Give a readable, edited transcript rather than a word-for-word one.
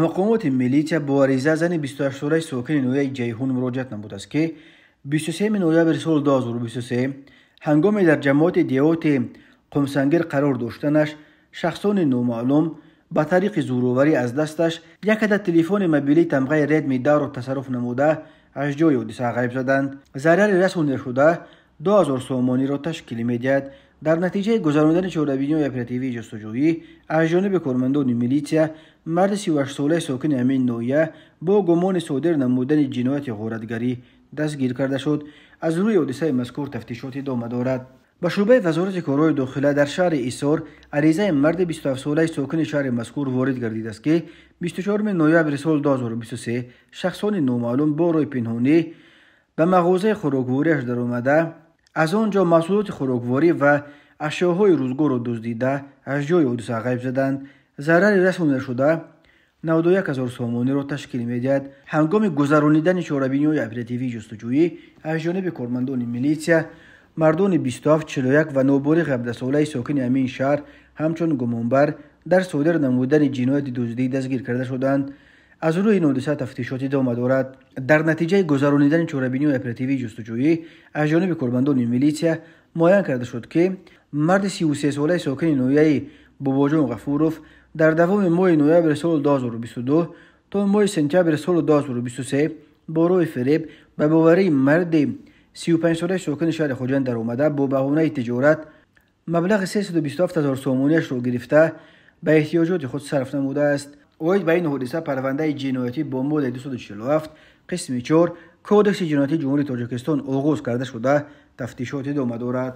Мақомоти милитсия бо ариза зани 28-солаи сокини ноҳияи Ҷайҳун муроҷиат намудааст, ки 23 ноябри соли 2023 ҳангоме дар ҷамоати деҳоти Қумсангир қарор доштанаш шахсони номаълум ба тариқи зӯроварӣ аз дасташ як адад телефони мобилии тамғаи Redmi 10-ро тасарруф намуда, аз ҷои ҳодиса ғайб заданд. Зарари расонида-шуда 2000 сомониро ташкил медиҳад. Дар натиҷаи гузаронидани чорабиниҳои оперативии ҷустуҷӯӣ аз ҷониби кормандони милитсия марди 38-солаи сокини ҳамин ноҳия бо гумони содир намудани ҷинояти ғоратгарӣ дастгир карда шуд. Аз рӯи ҳодисаи мазкур тафтишот идома дорад. Ба шӯъбаи Вазорати корҳои дохила дар шаҳри Ҳисор аризаи марди 27-солаи сокини шаҳри мазкур ворид гардидааст, ки 24 ноябри соли 2023 шахсони номаълум бо роҳи пинҳонӣ ба мағозаи хӯроквориаш даромада, аз он ҷо маҳсулоти хӯрокворӣ ва ашёҳои рӯзгорро дуздида, аз ҷои ҳодиса ғайб заданд. Зарари расонидашуда 91 000 сомониро ташкил медиҳад. Ҳангоми гузаронидани чорабиниҳои оперативии ҷустуҷӯӣ аз ҷониби кормандони милитсия мардони 27, 41 ва ноболиғ 17-солаи сокини ҳамин шаҳр ҳамчун гумонбар дар содир намудани ҷинояти дуздӣ дастгир карда шуданд. Аз рӯи ин ҳодиса тафтишот идома дорад. Дар натиҷаи гузаронидани чорабиниҳои оперативии ҷустуҷӯӣ аз ҷониби кормандони милитсия муайян карда шуд, ки марди 33-солаи сокини ноҳияи Бобоҷон Ғафуров дар давоми моҳи ноябри соли 2022 то моҳи сентябри соли 2023 бо роҳи фиреб ба боварии марди 35-солаи сокини шаҳри Хуҷанд даромада, бо баҳонаи тиҷорат маблағи 327 000 сомониашро гирифта, ба эҳтиёҷоти худ сарф намудааст. Оид ба ин ҳодиса парвандаи ҷиноятӣ бо моддаи 247 қисми 4 Кодекси ҷиноятии Ҷумҳурии Тоҷикистон оғоз карда шуда, тафтишот идома дорад.